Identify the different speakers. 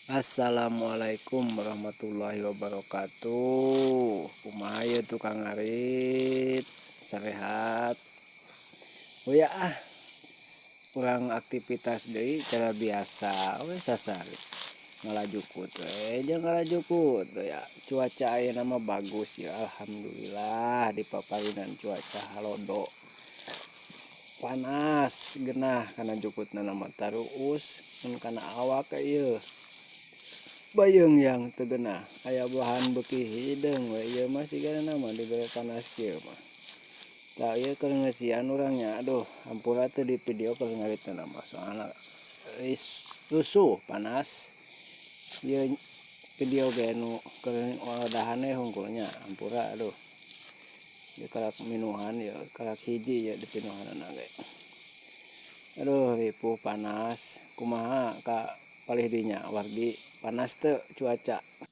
Speaker 1: Assalamualaikum warahmatullahi wabarakatuh. Kumaha ieu tukang ngarit, sarehat? Uya ah, urang aktivitas deui cara biasa we, sasari ngalajukut we jeung ngalajukut ya. Cuaca ayeuna mah bagus ya, alhamdulillah. Di paparinan cuaca halodo, panas genah kana jukutna mah, taruus mun kana awak ieu bayeung yang teu genah. Aya bahan beuki hideung we ieu mah, sigana mah dibere panas kieu mah. Tah, ieu keur ngeusian urang nya. Aduh, hampura teu di video keur ngaritna mah, soalna rusuh panas. Ieu video ge nu keur wadahan we hungkul nya, hampura. Aduh, ieu karak minuhan ieu, karak hiji ieu dipinuhanana ge. Aduh, ripuh panas. Kumaha ka palih dinya, wargi, panas teu cuaca?